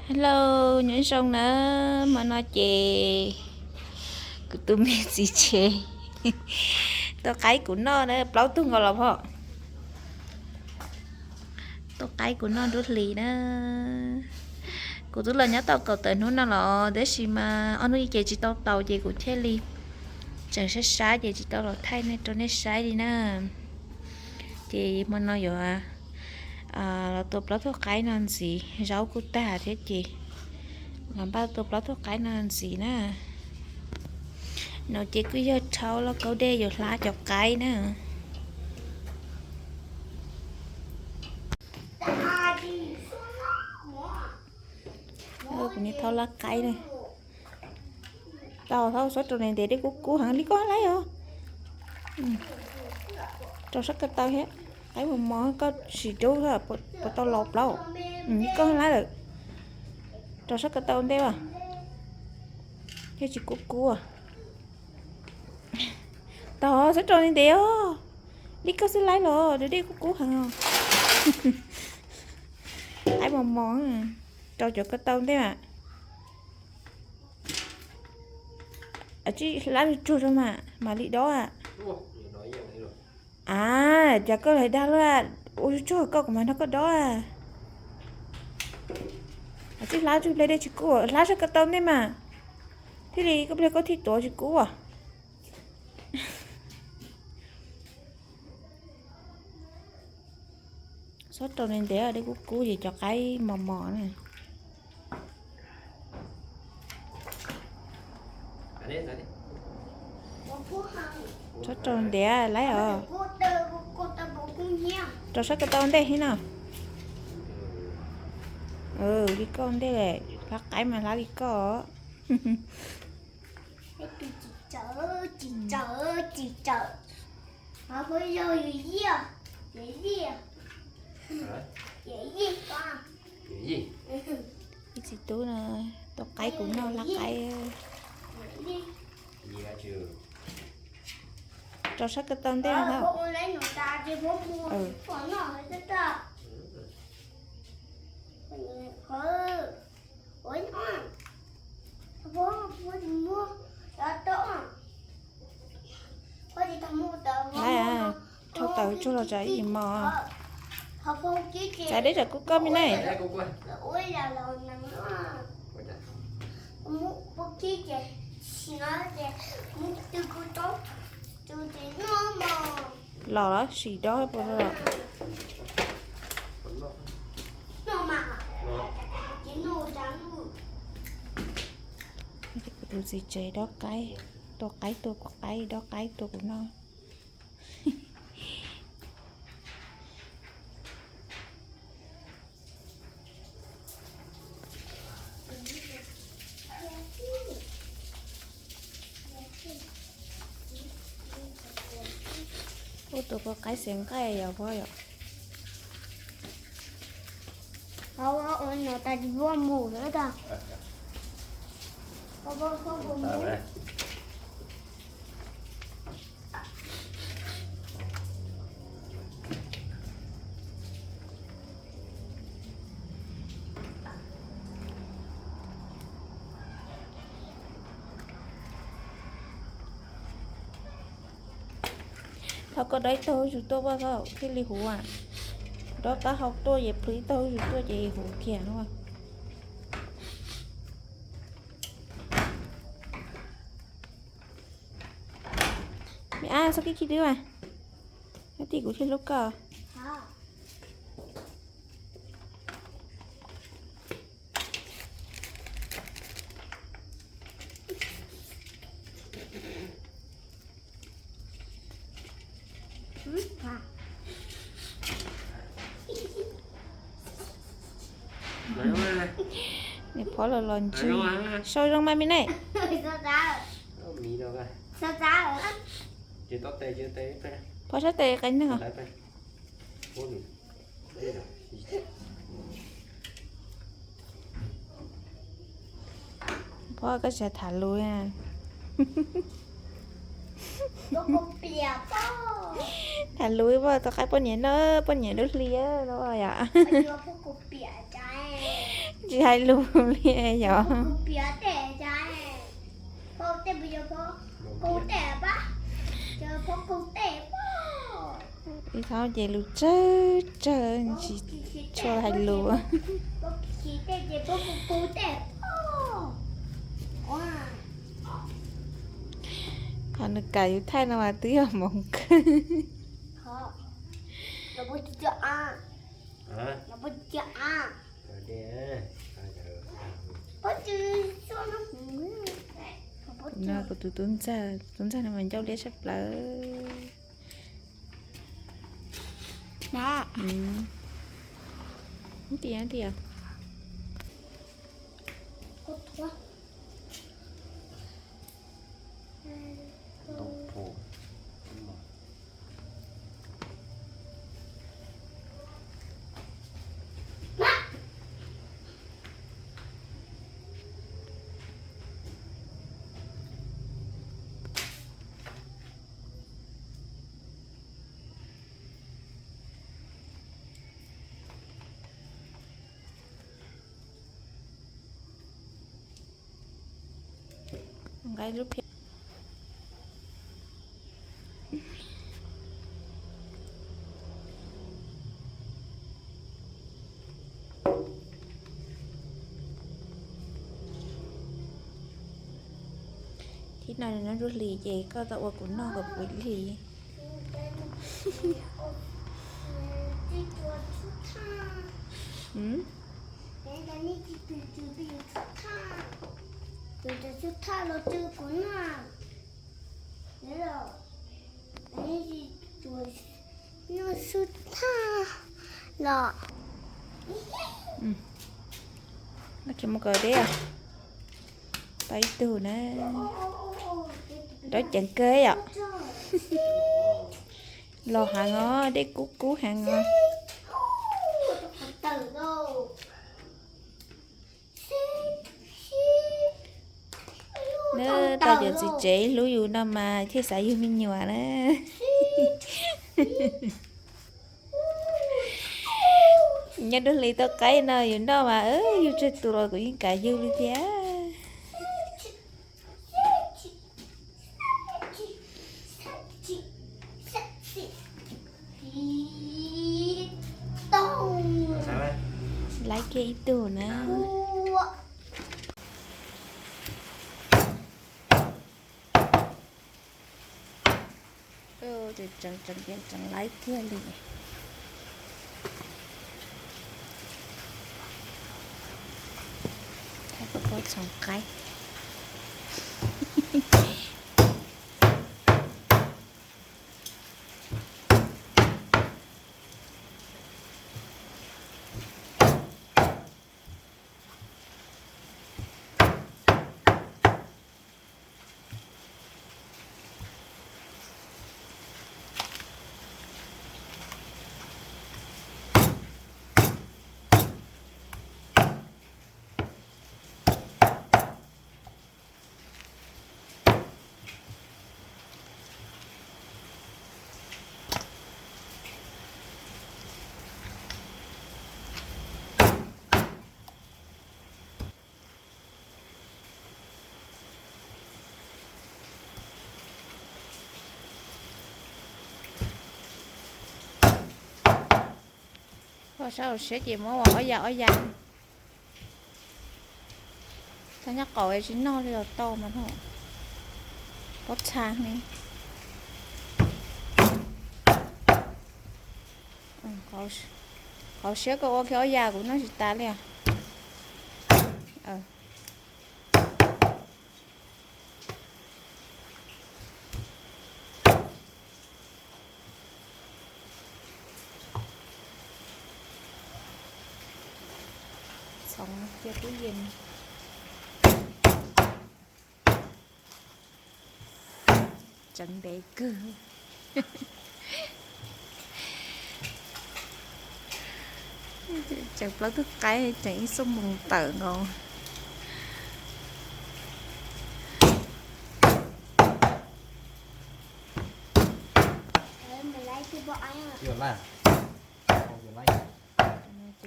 Hello, nyob zoo na, hmo no ces kuv tus me txiv tsev tuaj qaib kuv noj na, plaub tug nkaus los phom. Tuaj qaib kuv noj nruab hlis na. Kuv twb los nyob tau kaum tawm hnub no los tab sis mas ob hnub ces tsis tau taus ces kuv thiaj li tseem sab sab ces tsis tau los thaij nej rau nej saib li na. Ces hmo no yuav los tua plaub tug qaib no ntxiv, zaub kuj tag thiab ces los npaj tua plaub tug qaib no ntxiv na. No ces kuj yog rhaub lauj kaub dej yuav hlab cov qaib na. Kuv niag thaub lab qaib na. Tau thaub, xob rau ntev ntev, dej kub kub heev li koj lab os. Rau sab ko taw thiab, qaib mos mos koj sim rub puas tau los plaub. Koj lab lawm, rau sab ko taw ntej as, thiaj tsis kub kub. Tau, xob rau ntev ntev os, li koj xwb lab los dej kub kub heev os. Qaib mos mos, rau cov ko taw ntej mas. Tsij hlab tsuag tsuag rau mas mam li dob. A, cas koj lam dag luaj, ua tsuag tsuag koj kuv mam nrog koj dob. Tsij hlab tsuag ple dej tsis kub, hlab sab ko taw ntej mas, thiaj li koj ple koj thiaj tuav tsis kub as. Xob rau ntev ntev, dej kub kub ces cov qaib mos mos na. Xob rau ntev lawm os. Rau sab ko taw ntej thiab no. Li koj ntej, hlab qaib mas hlab li koj. Ib txiv tub no tua qaib kuv noj hlab qaib. Rau sab ko taw ntej no. Dhau tawm tsuag los tsam ib mos. Txav deb tsam kub koj me ne. Los los sim dob puas los. Kuv tus txiv tsev dob qaib, tua qaib tua kuv qaib, dob qaib tua kuv noj. Ua tus kua qaib xeev nqaij yom, puas yom? Thov koj dob ib tag zuj zus tuaj, koj thiaj li huv. Dob taub hau tuaj ces plhws ib tag zuj zus tuaj ces huv kiag no. Me ab, txhob kib kib twb mas, tij kuv thiaj hlub koj. Niam phauj los los ntsib. Sau zoo mas me ne. Phauj sab tes qe neeg. Phauj, koj tsis tham lus. Tham lus, tua qaib poj niam noj, poj niam lub hli no yom. Tsis hais lus li yom. Ib thaub ces lus tsawg tsawg tsis tshua hais lus. Qhov nws kam yus thaij no mas twb yog hmoov kawg. No kuv tus tub ntxawg, tus tub ntxawg no mas ncauj liab tshaj plaws. Tias tias. Nqa lub phiab. Thib no nws nyob nruab hlis ces koj tau ua kuv noj kom puv hli. Tau ib tug na. Nrov ceev kawg yom. Los heev os, dej kub kub heev os. Nab, tau cov txiv tsev hlub yus no mas thiaj xav yug me nyuam na. Nyob nruab hlis tau qaib no yus noj mas yug tsawg tus los kuv yeej kam yug li thiab. Laib kiag ib tug na. Tseem laib kiag li. Thaij koj pob txhoov qaib. Koj sab hauv siab ces muab ua ob ya ob ya. Txhob nyob qaum tsis noj li los tau mas no. Pob txha ne. Hauv siab koj ua kiag ob ya kuv noj tsis tas li os. Txhoov cia tub yees. Tseev ntev kawg. Tseem plaub tug qaib, tseem ib xuab moos tawm nkaus.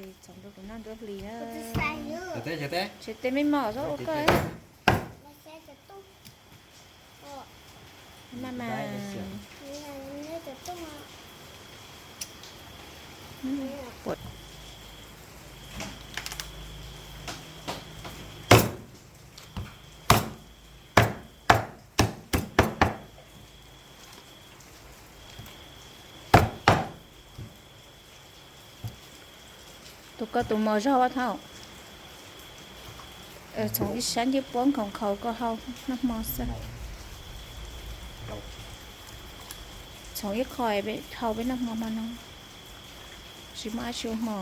Ces Txhoov rau kuv noj nruab hlis na. Tsev teb me mos xwb ua koj. Maj mam. Tus koj tus mos zog ua thaum txhoov ib sab ncej puab nkhaus nkhaus koj hau noj hmo xwb. Txhoov ib qho hau peb noj hmo hmo no, tsis muaj dab tsi ua hmo.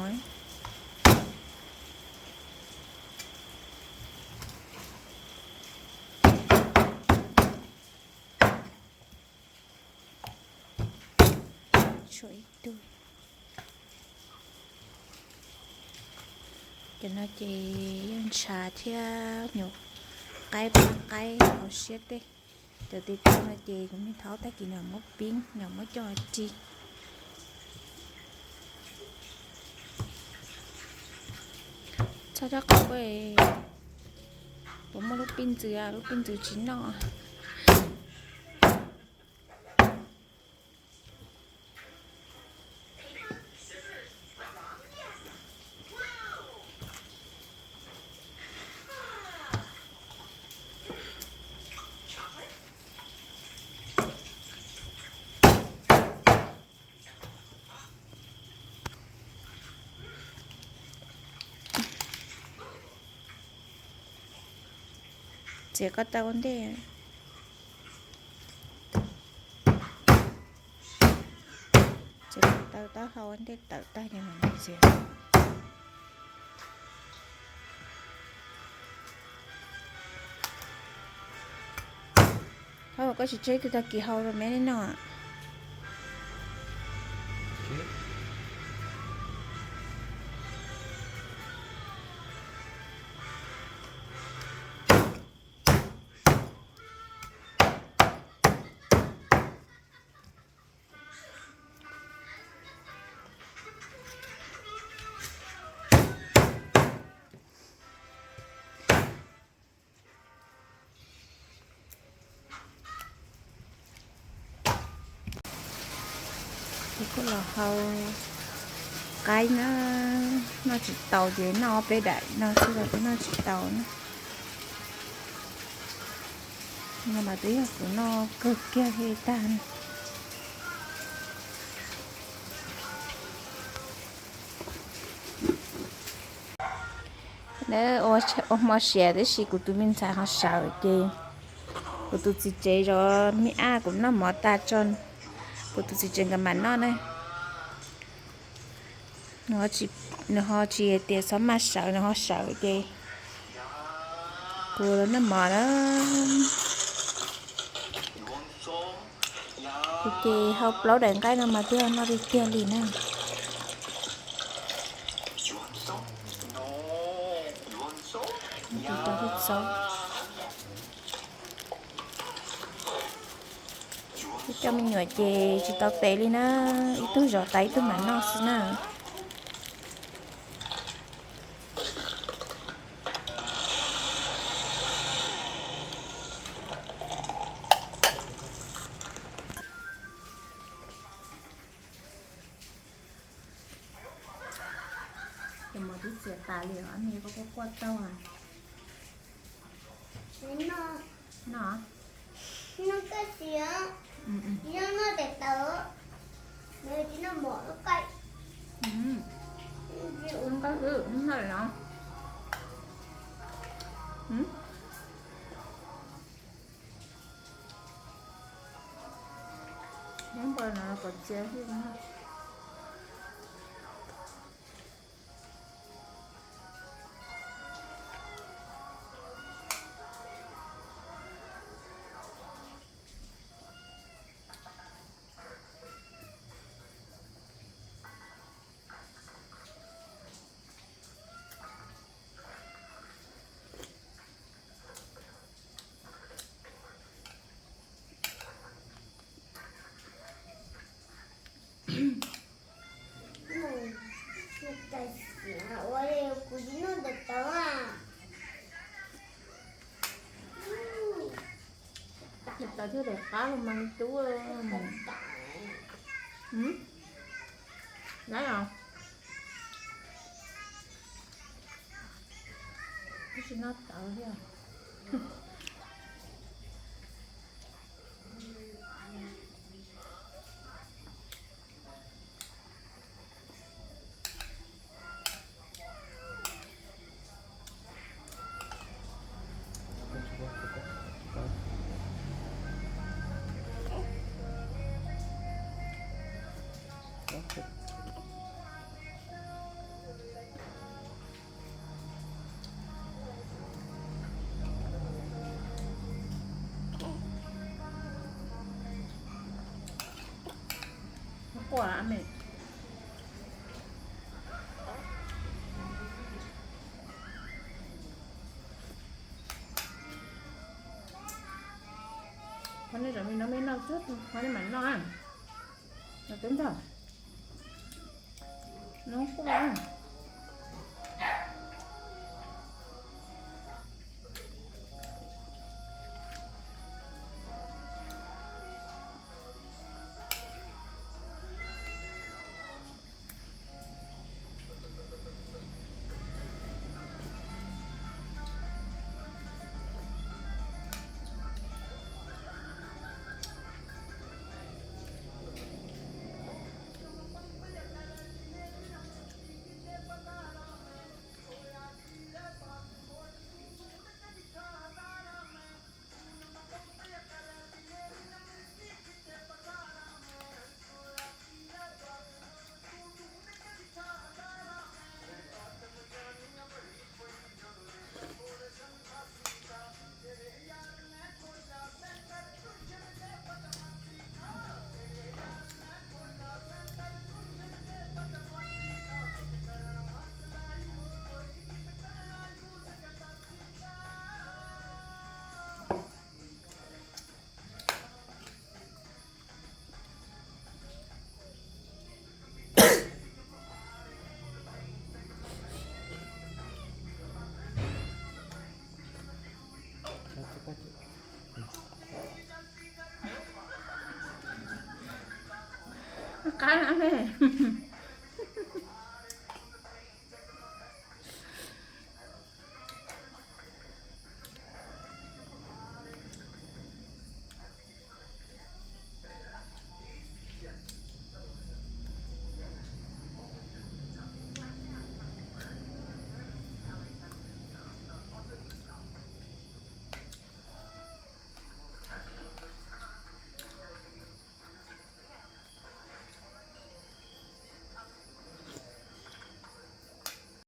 Tshuav ib tug. Cov no ces yog ntshav thiab nyuam qaib pab qaib hauv siab tej. Cov tiv tauj no ces kuv me thaub tag kis nws muab pib, nws muab coj ris. Txhob rab qau, puas muaj lub pij ntxwv, lub pij ntxwv tsis noj. Txiav ko taw ua ntej. Txiav ko taw taub hau ua ntej tawm tag ces mam li txiav. Hab, koj tsis tseg ib tug tag kis hau rau meb noj. Kuv kuj los hau qaib na, noj tsis tau ces noj peb daim no xwb los kuv noj tsis tau na. No mas twb yog kuv noj kawg kiag li tag na. Ua hmo siav tab sis kuv tus me ntxhais ho sawv ces kuv tus txiv tsev zov me ab kuv noj mov tas tso, kuv tus txiv tsev nkawd mam noj na. Nws ho tsis tias txhob maj sawv, nws ho sawv ces kuv los noj mov na. Kuv ces hau plaub daim nqaij no mas twb noj tiag tiag li na. Ib cov me nyuam ces tsis tau tes li na, ib tug zov tas ib tug mam noj xwb na. Ces mov twb txiav tas li os, me koj quaj quaj taug. Noj, noj koj siav, noj tes taw, tsis noj mov noj qaib. Noj no. Nyob npawg no kom txiav xwb. Ua li kuv tsis noj daim tawv a. Daim tawv thiaj daim qab los mas li tub. Laib os. Twb tsis noj tawv thiab. Quaj me. Qhov nej zam me no me noj xwb, qhov nej mam noj. Los twb ntag. No kuj Qab me.